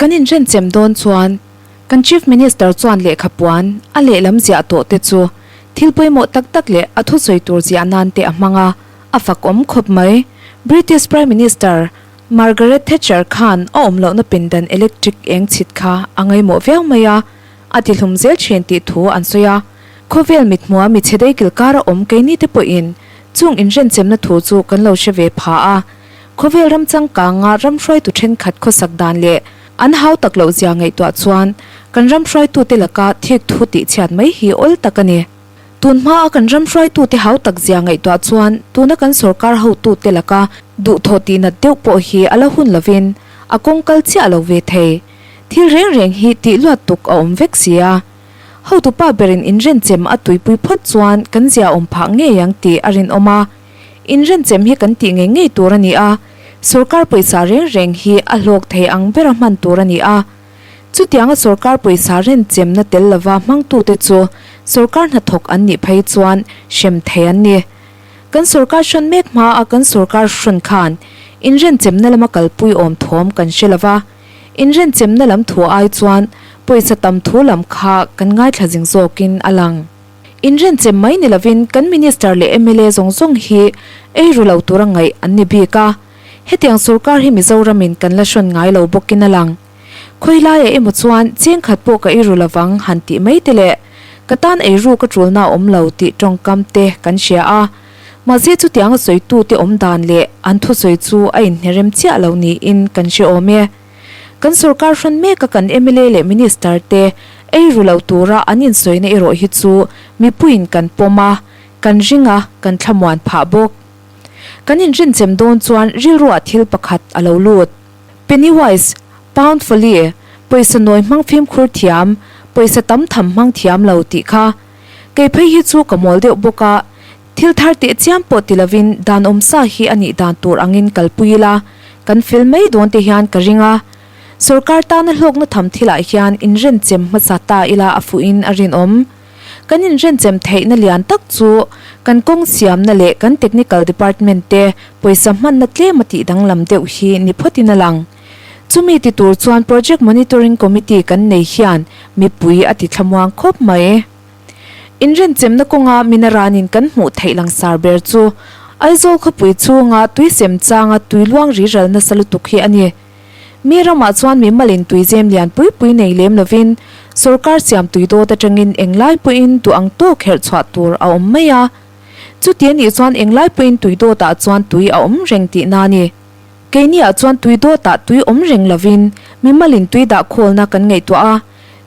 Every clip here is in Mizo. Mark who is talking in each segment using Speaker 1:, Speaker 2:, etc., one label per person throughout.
Speaker 1: Kan inrenchem dawn chuan kan Chief Minister chuan lehkha puan a lehlam ziah tawh te chu thil pawimawh tak tak leh a thusawi tur ziah nan te a hmang a, a fakawm khawp mai. British Prime Minister Margaret Thatcher khan a awm lohna pindan electric eng chhit kha a ngaimawh viau mai a, a tihlum zel thin tih thu an sawi a. Khawvel mithmua mi chhe daikil kara awm keini te pawhin chung inrenchemna thu chu kan lo hre ve pha a. Khawvel ram changkanga ram hruaitu thenkhat khawsak dan leh an hau tak loh zia ngaihtuah chuan kan ram hruaitute laka thik thu tihchhiat mai hi awl tak a ni. Tun hmaa kan ram hruaitute hau tak zia ngaihtuah chuan tuna kan sorkar hotute laka duhthawh tihnat deuh pawh hi a la hun lovin a kawng kal chiah lo ve thei. Thil reng reng hi tih luat tuk a awm vek si a. Hotupa berin inrenchem a tuipui phawt chuan kan zia awm phah ngei ang tih a rinawm a. Inrenchem hi kan tih ngei ngei tur a ni a, sorkar pawisa reng reng hi a hlawk thei ang bera hman tur a ni a. Chutianga sorkar pawisa renchemna tel lova hmangtute chu sorkar hnathawk an nih phei chuan hrem thei an ni. Kan sorkar hrawn mek hmaa kan sorkar hrawn khan inrenchemna lama kalpui awm thawm kan hre lova, inrenchemna lam thu ai chuan pawisa tam thu lam kha kan ngaithla zing zawkin a lang. Inrenchem mai ni lovin kan Minister leh mla zawng zawng hi ei ru lo tura ngaih an ni bik a, hetiang sorkar hi Mizoramin kan la hrawn ngai lo bawkin a lang. Khawi laiah emaw chuan cheng khat pawh ka ei ru lovang han tih mai te leh ka tan ei ru ka tulna a awm lo tih tawngkam te kan hria a, mahse chutianga sawitute awm dan leh an thusawi chu a inhnerem chiah lo niin kan hre awm e. Kan sorkar hrawn mek a kan mla leh minister te ei ru lo tura an insawina erawh hi chu mipuiin kan pawm a, kan ring a, kan thlamuan phah bawk. Kan inrinchem dawn chuan rilruah thil pakhat a lo lut. Pennywise, Pound Folly, pawisa nawi hmang fimkhur thiam, pawisa tam tham hmang thiam lo tih kha. Kei phei hi chu ka mawl deuh bawk a, Thil thar teh chiam pawh ti lovin dan awmsa hi a nih dan tur angin kalpui ila, kan fel mai dawn te hian ka ring a. Sorkar tana hlawkna tham thilah hian inrenchem hmasa ta ila a fuhin a rinawm. Kan inrenchem theihna lian tak chu kan kawng siamna leh kan technical department te pawisa hmanna tlem a tih danglam deuh hi ni phawtin a lang. Chumi ti tur chuan Project Monitoring Committee kan nei hian mipui a ti thlamuang khawp mai. Inrenchemna kawnga minaranin kan hmuh theih langsar ber chu Aizawl khawpui chhunga tui sem changa tui luang ri ral nasa lutuk hi a ni. Mi ramah chuan mi malin tui zem lian pui pui nei lem lovin sorkar siam tui dawt atangin englai pawhin duh ang tawk herh chhuah tur a awm mai a. Chuti a nih chuan englai pawhin tui dawtah chuan tui a awm reng tihna a ni. Keiniah chuan tui dawtah tui awm reng lovin mi malin tui dah khawlna kan ngaihtuah a.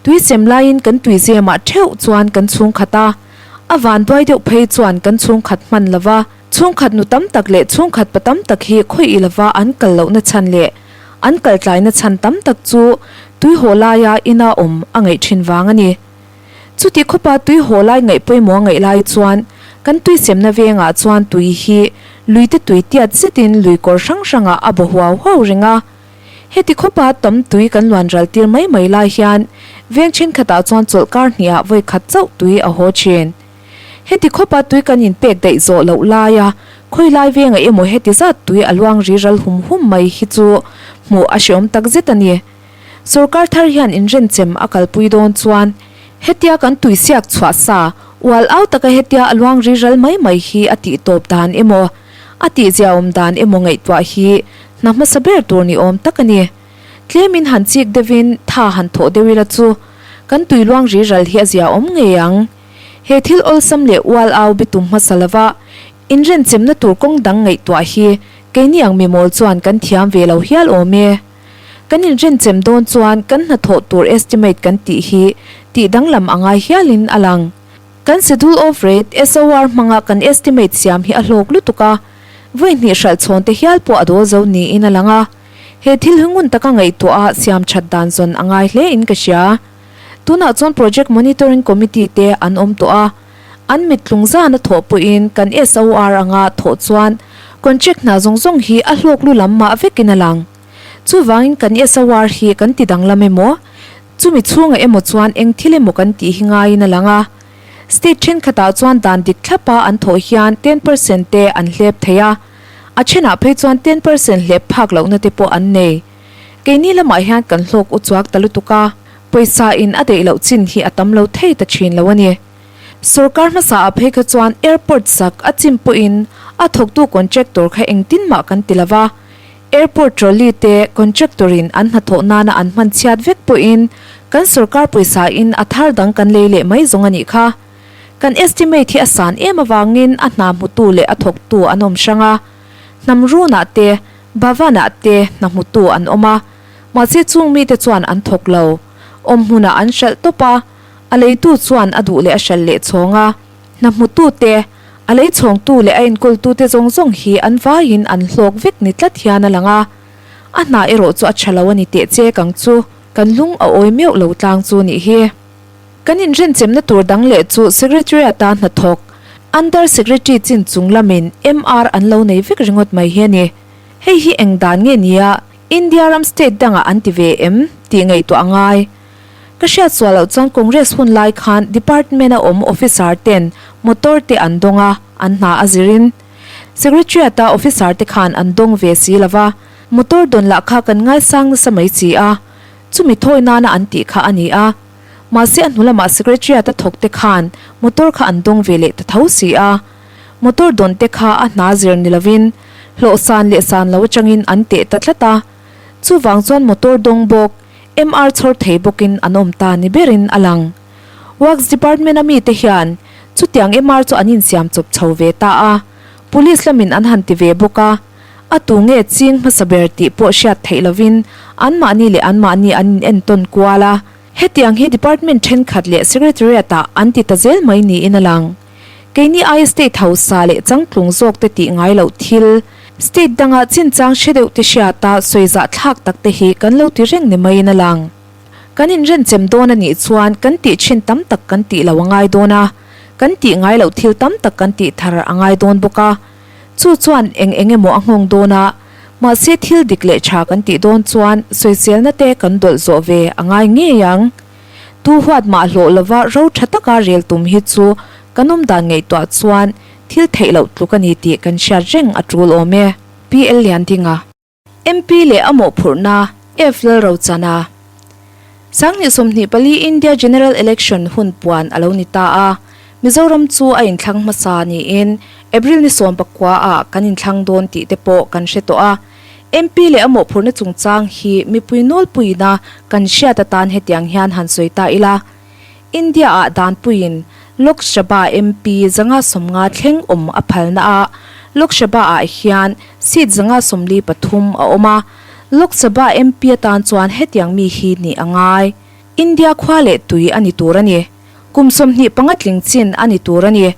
Speaker 1: Tui sem laiin kan tui zemah theuh chuan kan chhungkhat a, a vanduai deuh phei chuan kan chhungkhat hman lo va, chhungkhat nu tam tak leh chhungkhat pa tam tak hi khawih lova an kal lohna chhan leh an kal tlaina chhan tam tak chu tui haw laia ina awm a ngaih thin vang a ni. Chuti khawpa tui haw lai ngaih pawimawh a ngaih lai chuan kan tui semna vengah chuan tui hi luite tui tiat zetin lui kawr hrang hrangah a baw huau huau reng a. Heti khawpa tam tui kan luan ral tir mai mai lai hian veng thenkhatah chuan chawlhkar hniah vawi khat chauh tui a haw thin. Heti khawpa tui kan inpek daih zawh loh laia khawi lai vengah emaw heti zat tui a luang ri ral hum hum mai hi chu hmuh a hreawm tak zet a ni. Sorkar thar hian inrenchem a kalpui dawn chuan hetia kan tui siak chhuah sa ual au taka hetia a luang ri ral mai mai hi a tihtawp dan emaw a tihziaawm dan emaw ngaihtuah hi hna hmasa ber tur ni awm tak a ni. Tlemin han chik deuhin tha han thawh deuh ila chu kan tui luang ri ral hi a ziaawm ngei ang. He thil awlsam leh ual au bitum hmasa lova inrenchemna tur kawng dang ngaihtuah hi keini ang mimawl chuan kan thiam ve lo hial awm e. Kan inrenchem dawn chuan kan hnathawh tur estimate kan tih hi tih danglam a ngai hialin a lang. Kan Schedule of Rate, SOR, hmanga kan estimate siam hi a hlawk lutuk a, vawi hnih hralh chhawn te hial pawh a dawl zo niin a lang a. He thil hi ngun taka ngaihtuah a siam that dan zawn a ngai hle in ka hria. Tunah chuan Project Monitoring Committee te an awm tawh a, an mit tlung zan a thawh pawhin kan SOR anga thawh chuan contract hna zawng zawng hi a hlawk lu lam mah vekin a lang. Chuvangin kan SOR hi kan ti danglam emaw, chumi chhungah emaw chuan eng thil emaw kan tih hi ngaiin a lang a. State thenkhatah chuan dan dik thlapa an thawh hian 10% te an hlep thei a, a thenah phei chuan 10% hlep phak lohna te pawh an nei. Keini lamah hian kan hlawk u chuak ta lutuk a, pawisa in a deih loh chin hi a tam lo thei ta thin lo a ni. Sorkar hmasa ah phei kha chuan airport sak a chim pawhin a thawktu contractor kha engtin mah kan ti lova, airport trolley te contractor in an hnathawh nana an hman chhiat vek pawhin kan sorkar pawisa in a thar dang kan lei leh mai zawng a nih kha. Kan estimate hi a san em avangin a hna hmutu leh a thawktu an awm hrang a, hnam runah te, Bhavan-ah te hna hmutu an awm a, mahse chung mite chuan an thawk lo. Awm hmunah an hralh tawp a, a leitu chuan a duh leh a hralh leh chhawng a. Hna hmutu te, a lei chhawngtu leh a enkawltute zawng zawng hi an vaiin an hlawk vek ni tlat hian a lang a. A hna erawh chu a tha lo a ni teh chek ang chu, kan lung a awi meuh lo tlang chu nih hi. Kan inrenchemna tur dang leh chu Secretariat-a hnathawk, Under Secretary chin chung lamin MR an lo nei vek ringawt mai hi a ni. Hei hi eng dan nge nia India ram state dangah an ti ve em tih ngaihtuah a ngai. Ka hriat sual loh chuan Congress hun lai khan Department-a awm officer ten motor te an dawng a, an hna a zirin. Secretariat-a officer te khan an dawng ve si lova, motor dawn lah kha kan ngaisang nasa mai si a, chumi thawi nana an tih kha a ni a. Mahse a hnu lamah Secretariat a thawk te khan motor kha an dawng ve leh ta tho si a. Motor dawn te kha a hna zir ni lovin hlawh san leh san lo atangin an teh ta tlat a. Chuvang chuan motor dawng bawk, MR chhawr thei bawkin an awm ta ni berin a lang. Works Department a mite hian chutiang MR chu an insiam chawp chho ve ta a. Police lamin an han ti ve bawk a. A tu nge ching hmasa ber tih pawh hriat theih lovin anmahni leh anmahni an in entawn kual a. Hetiang hi department thenkhat leh secretariat ah an ti ta zel mai niin a lang. Keini aia state hausa leh changtlung zawk te tih ngai loh thil, state danga chinchang hre deuh te hriata sawi zah thlak tak te hi kan lo ti reng ni maiin a lang. Kan inrenchem dawn a nih chuan kan tih thin tam tak kan tih lo a ngai dawn a, kan tih ngai loh thil tam tak kan tih thar a ngai dawn bawk a. Chu chuan eng eng emaw a nghawng dawn a, mahse thil dik leh tha kan tih dawn chuan sawiselna te kan dawlh zawh ve a ngai ngei ang. Tu huat mah hlawh lova ro tha taka rel tum hi chu kan awm dan ngaihtuah chuan thil theih loh tluk a ni tih kan hriat reng a tul awm e. PL Liandinga. MP leh a mawhphurhna F Lalrochana. 2024 India General Election hun puan a lo ni ta a, Mizoram chu a inthlang hmasa niin April ni 19 ah kan inthlang dawn tih te pawh kan hre tawh a. MP leh a mawhphurhna chungchang hi mipui nawlpuina kan hriat atan hetiang hian han sawi ta ila. India-ah danpuiin Lok Sabha MP 150 thleng awm a phalna a, Lok Sabha-ah hian seat 143 a awm a, Lok Sabha MP atan chuan hetiang mi hi nih a ngai. India khua leh tui a ni tur a ni. Kum 25 tling chin a ni tur a ni.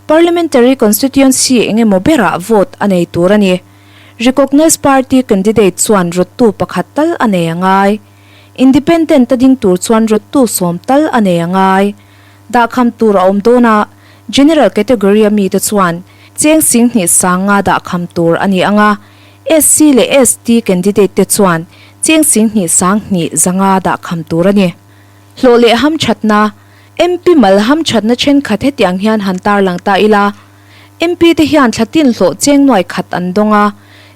Speaker 1: Parliamentary constituency eng emaw berah vote a nei tur a ni. Recognised party candidate chuan rawttu pakhat tal a nei a ngai. Independent a ding tur chuan rawttu sawm tal a nei a ngai. Dahkham tur a awm dawn a, General category a mite chuan cheng 2000 sanga dahkham tur a ni ang a, SC leh ST candidate te chuan cheng 20 sang hnih zanga dahkham tur a ni. Hlawh leh hamthatna, MP mal hamthatna thenkhat hetiang hian han tarlang ta ila, MP te hian thla tin hlawh cheng nuai khat an dawng a,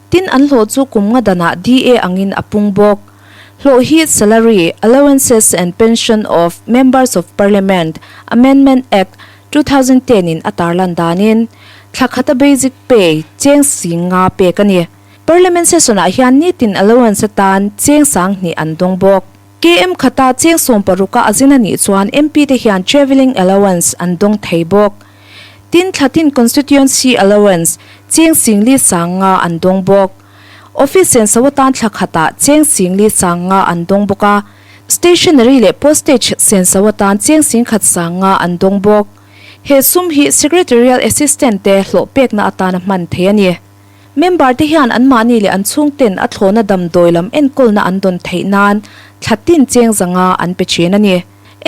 Speaker 1: tin an hlawh chu kum nga danah DA angin a pung bawk. Hlawh hi Salary, Allowances and Pension of Members of Parliament, Amendment Act, 2010 in a tarlan danin thla khata basic pay cheng 50 pek a ni. Parliament session ah hian nitin allowance atan cheng 2000 an dawng bawk. KM khata cheng 16 a a zin a nih chuan MP te hian travelling allowance an dawng thei bawk. Tin thla tin constituency allowance cheng 4500 an dawng bawk. Office senso atan thla khatah cheng 4500 an dawng bawk a, stationery leh postage senso atan cheng 1100 an dawng bawk. He sum hi secretarial assistant te hlawh pekna atana hman thei a ni. Member te hian anmahni leh an chhungten a thlawhna damdawi lam enkawlna an dawn theih nan thla tin cheng 500 an pe thin a ni.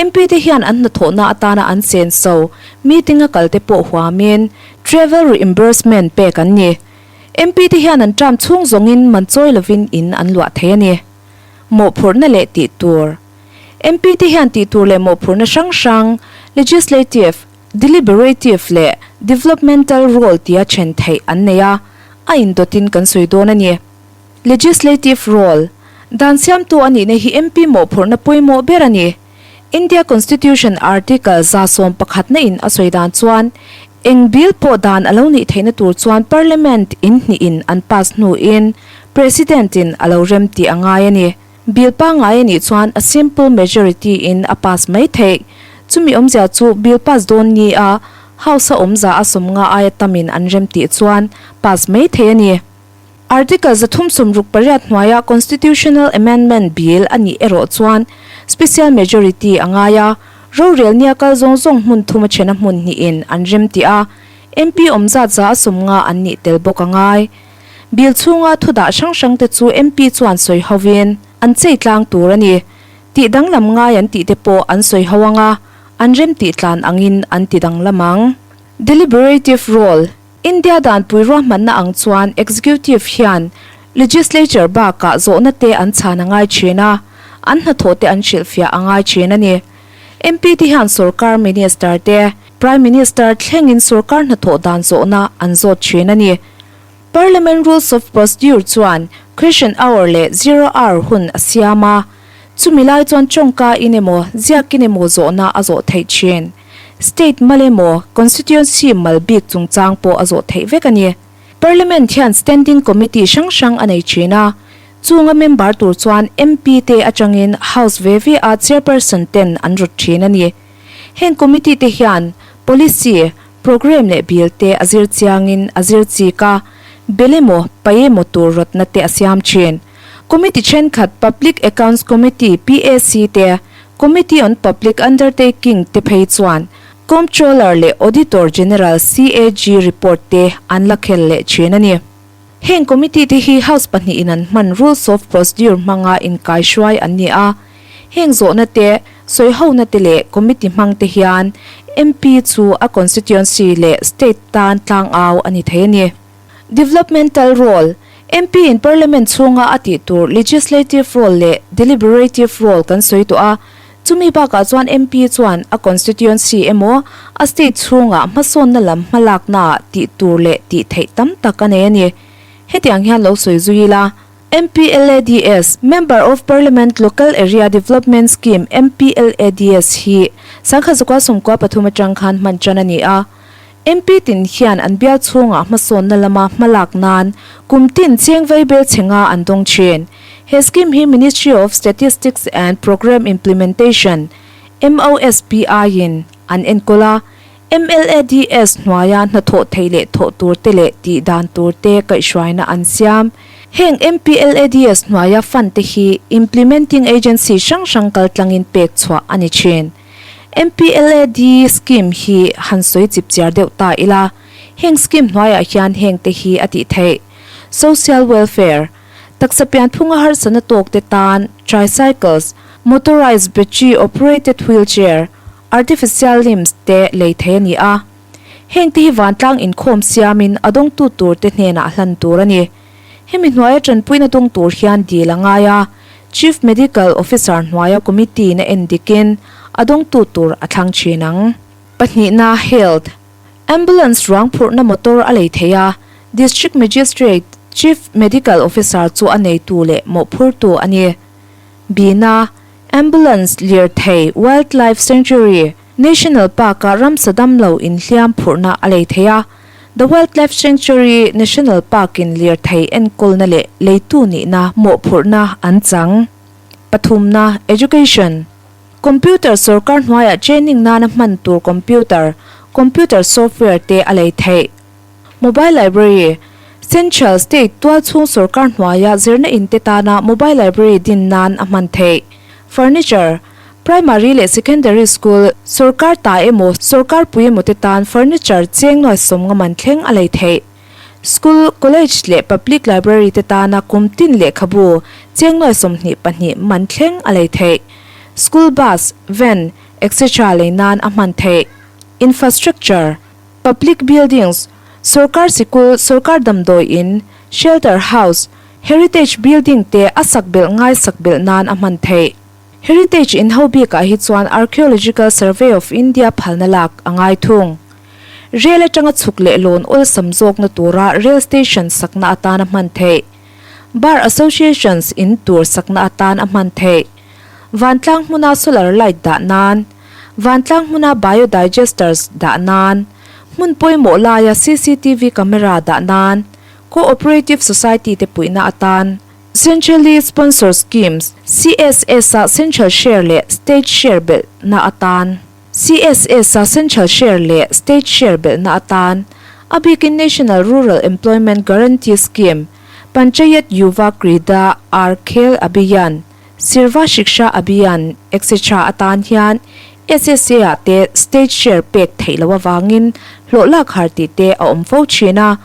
Speaker 1: MP te hian an hnathawhna atana an senso meeting a kal te pawh huamin travel reimbursement pek an ni. MP te hian an term chhung zawngin man chawi lovin in an luah thei a ni. Mawhphurhna leh tih tur. MP te hian tih tur leh mawhphurhna hrang hrang, legislative, deliberative leh developmental role tia then theih an nei a, a indawtin kan sawi dawn a ni. Legislative role. Dan siamtu a nihna hi MP mawhphurhna pawimawh ber a ni. India Constitution Article 111 na in a sawi dan chuan eng bill pawh dan a lo nih theihna tur chuan Parliament in hnihin an pass hnuin President in a lo rem tih a ngai a ni. Bill pangngai a nih chuan a simple majority in a pass mai theih. Chumi awmzia chu bill pass dawn ni a House a awmza a 50 aia tamin an rem tih chuan pass mai theih a ni. Article 368 hnuaia Constitutional Amendment Bill a nih erawh chuan special majority a ngai a, rorel nia kal zawng zawng hmun thum a thena hmun hnihin an rem tih a, MP awm zat 150 an nih tel bawk a ngai. Bill chhunga thu dah hrang hrang te chu MP chuan sawi hovin an chei tlang tur a ni. Tih danglam ngai an tih te pawh an sawi ho ang a, an rem tih tlan angin an ti danglam ang. Deliberative role. India danpui ruahmanna ang chuan Executive hian Legislature bakah zawhna te an chhan a ngai thin a, an hnathawh te an hrilhfiah a ngai thin a ni. MP te hian sorkar Minister te, Prime Minister thlengin sorkar hnathawh dan zawhna an zawt thin a ni. Parliament Rules of Procedure chuan Question Hour leh Zero Hour hun a siam a, chumi lai chuan tawngka in emaw, ziakin emaw zawhna a zawh theih thin. State mal emaw, Constituency mal bik chungchang pawh a zawh theih vek a ni. Parliament hian Standing Committee hrang hrang a nei thin a, chunga member tur chuan MP te atangin House ve ve a Chairperson ten an rawt thin a ni. Heng Committee te hian Policy, Programme leh Bill te a zir chiangin a zir chik a, bel emaw, paih emaw tur rawtna te a siam thin. Committee thenkhat Public Accounts Committee, PAC, te, Committee on Public Undertaking te phei chuan Comptroller leh Auditor General, CAG, report te an la khel leh thin a ni. Heng committee te hi House pahnihin an hman Rules of Procedure hmanga inkaihruai an ni a. Heng zawhna te, sawihona te leh committee hmang te hian MP chu a constituency leh state tan tlangau a ni thei a ni. Developmental role, MP in Parliament chhunga a tih tur legislative role leh deliberative role kan sawi tawh a, chumi bakah chuan MP chuan a constituency emaw a state chhungah hmasawnna lam hmalaknaah tih tur leh tih theih tam tak a nei a ni. Hetiang hian lo sawi zui ila, MPLADS, Member of Parliament Local Area Development Scheme, MPLADS, hi sangkhat zakua 13 atang khan hman tan a ni a. MP tin hian an bial chhungah hmasawnna lama hmalak nan kum tin cheng vei bel che nga an dawng thin. He scheme hi Ministry of Statistics and Programme Implementation, MOSPI, in an enkawl a, MLADS hnuaia hnathawh theih leh thawh tur te leh tih dan tur te kaihhruaina an siam. Heng MPLADS hnuaia fund te hi implementing agency hrang hrang kaltlangin pek chhuah a ni thin. MPLAD scheme hi han sawi chip chiar deuh ta ila, heng scheme hnuaiah hian heng te hi a tih theih. Social welfare, taksa pianphunga harsatna tawk te tan tricycles, motorized battery operated wheelchair, artificial limbs te lei thei a ni a. Heng te hi vantlang inkhawm siamin a dawngtu tur te hnenah hlan tur a ni. Hemi hnuaia tanpuina dawng tur hian dil a ngai a, Chief Medical Officer hnuaia committee na en dikin a dawngtu tur a thlang thin ang. Pahnihna, Health, Ambulance ruang phurhna motor a lei thei a, District Magistrate, Chief Medical Officer chu a neitu leh mawhphurtu a ni. Bina, Ambulance lirthei Wildlife Sanctuary, National Park-a ramsa damlo inhliam phurhna a lei thei a, The Wildlife Sanctuary National Park-in lirthei enkawlna leh leitu nihna mawhphurhna an chang. Pathumna, Education. Computer sorkar hnuaiah training nana hman tur computer, computer software te a lei theih. Mobile Library, Central, State tual chhung sorkar hnuaia zirna in te tana mobile library din nan a hman theih. Furniture, Primary leh Secondary School, sorkar ta emaw, sorkar pui emaw te tan furniture cheng nuai 50 man thleng a lei theih. School, College leh Public Library te tana kum tin lehkhabu cheng nuai 22 man thleng a lei theih. School bus, van, etc lei nan a hman theih. Infrastructure, Public buildings, sorkar sikul, sorkar damdawi in, shelter house, heritage building te a sak belh ngai sak belh nan a hman theih. Heritage in ho bikah hi chuan Archaeological Survey of India phalna lak a ngai thung. Rail atanga chhuk leh lawn awlsam zawkna tura rail station sakna atana hman theih. Bar Associations in tur sakna atan a hman theih. Vantlang hmuna solar light dah nan, vantlang hmuna biodigesters dah nan, hmun pawimawh laia cctv camera dah nan, cooperative society te puihna atan, Centrally Sponsored Schemes, CSS, a central share leh state share belhna atan, CSS a central share leh state share belhna atan, a bikin National Rural Employment Guarantee Scheme, Panchayat Yuva Krida Aur Khel Abhiyan, Sirva Shiksha Abhiyan etc atan hian SSA ah te state share pek theih loh avangin hlawh lak har tih te a awm fo thin a,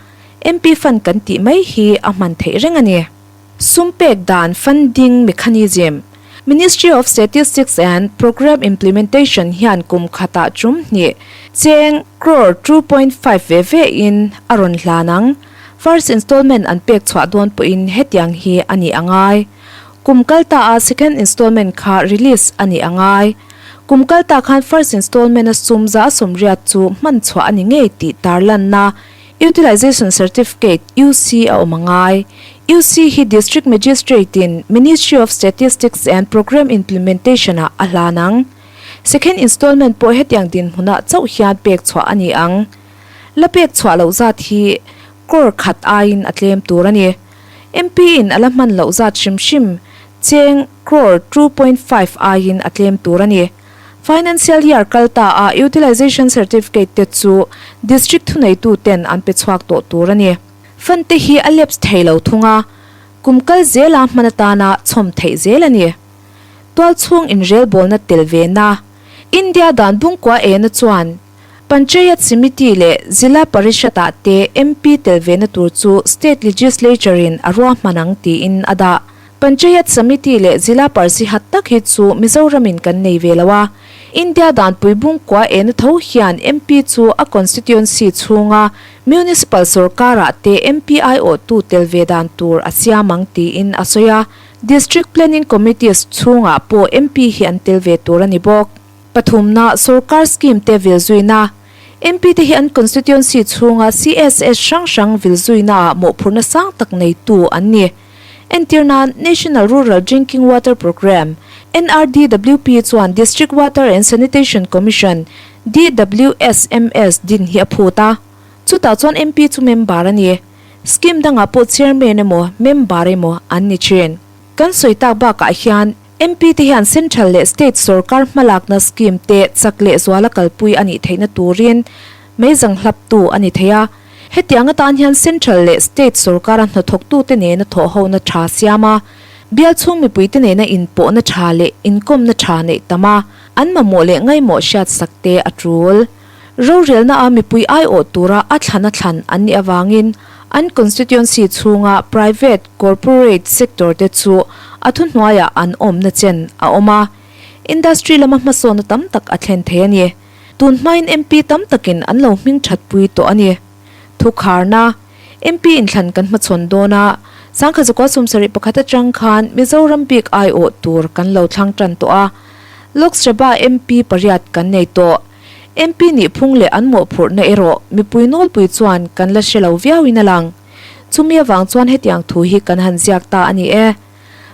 Speaker 1: MP fund kan tih mai hi a hman theih reng a ni. Sum pek dan funding mechanism, Ministry of Statistics and Programme Implementation hian kum khatah tum hnih cheng crore 2.5 ve ve in a rawn hlan ang. First installment an pek chhuah dawn pawhin hetiang hi a nih a ngai. Kum kal ta a second installment kha release a nih a ngai. Kum kal ta khan first installment a sum za 80 chu hman chhuah a ni ngei tih tarlanna Utilization Certificate, UC, a awm a ngai. UC hi District Magistrate in Ministry of Statistics and Programme Implementation ah a hlan ang. Second installment pawh hetiang dinhmunah chauh hian pek chhuah a ni ang. La pek chhuah loh zat hi crore khat aiin a tlem tur a ni. MP in a la hman loh zat hrim hrim cheng crore 2.5 aiin a tlem tur a ni. Financial year kal ta a Utilization Certificate te chu District thuneitu ten an pe chhuak tawh tur a ni. Fund te hi a lapse thei lo thung a, kum kal zela hman atana chhawm theih zel a ni. Tualchhung inrelbawlna tel ve na, India dan bungkua ena chuan Panchayat Samiti leh Zila Parishad ah te MP tel ve na tur chu State Legislature in a ruahman ang tiin a dah. Panchayat Samiti leh Zila Parsihat tak hi chu Mizoram in kan nei ve lo a. India danpui bungkua ena tho hian MP chu a constituency chhunga Municipal sorkar ah te MP aiawhtu tel ve dan tur a siam ang tiin a sawi a. District Planning Committees chhungah pawh MP hi an tel ve tur a ni bawk. Pathumna, Sorkar scheme te vil zuina. MP te hi an constituency chhunga CSS hrang hrang vil zuinaah mawhphurhna sang tak neitu an ni. Entir nan, National Rural Drinking Water Programme, NRDWP, chuan District Water and Sanitation Commission, DWSMS, din hi a phut a. Chutah chuan MP chu member a ni. Scheme dangah pawh chairman emaw, member emaw an ni thin. Kan sawi tak bakah hian MP te hian Central leh State sorkar hmalakna scheme te chak leh zuala kalpui a nih theihna turin meizang hlaptu a ni thei a. Hetiang atan hian Central leh State sorkara hnathawktute nena thawhhona tha siam a, bial chhung mipuite nena inpawhna tha leh inkawmna tha neih tam a, an mamawh leh ngaimawh hriatsak te a tul. Rorelna a mipui aiawh tura a thlan a thlan an nih avangin an constituency chhunga private, corporate sector te chu a thuhnuaiah an awmna chen a awm a, industry lama hmasawnna tam tak a thlen thei a ni. Tun hmain MP tam takin an lo hming thatpui tawh a ni. Thukharna, MP inthlan kan hmachhawn dawn a, sangkhat zakua 71 atang khan Mizoram bik aiawh tur kan lo thlang tan tawh a, Lok Sabha MP pariat kan nei tawh. MP nih phung leh an mawhphurhna erawh mipui nawlpui chuan kan la hre lo viauin a lang. Chumi avang chuan hetiang thu hi kan han ziak ta a ni e.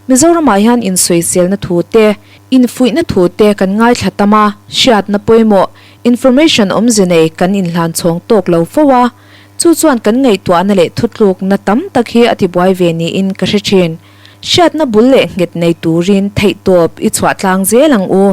Speaker 1: Mizoramah hian insawiselna thu te, infuihna thu te kan ngaithla tam a, hriatna pawimawh, information awmze nei kan inhlan chhawng tawk lo fo a, chu chuan kan ngaihtuahna leh thutlukna tam tak hi a tibuai ve niin ka hre thin. Hriatna bul leh nghet nei turin theihtawp i chhuah tlang zel ang u.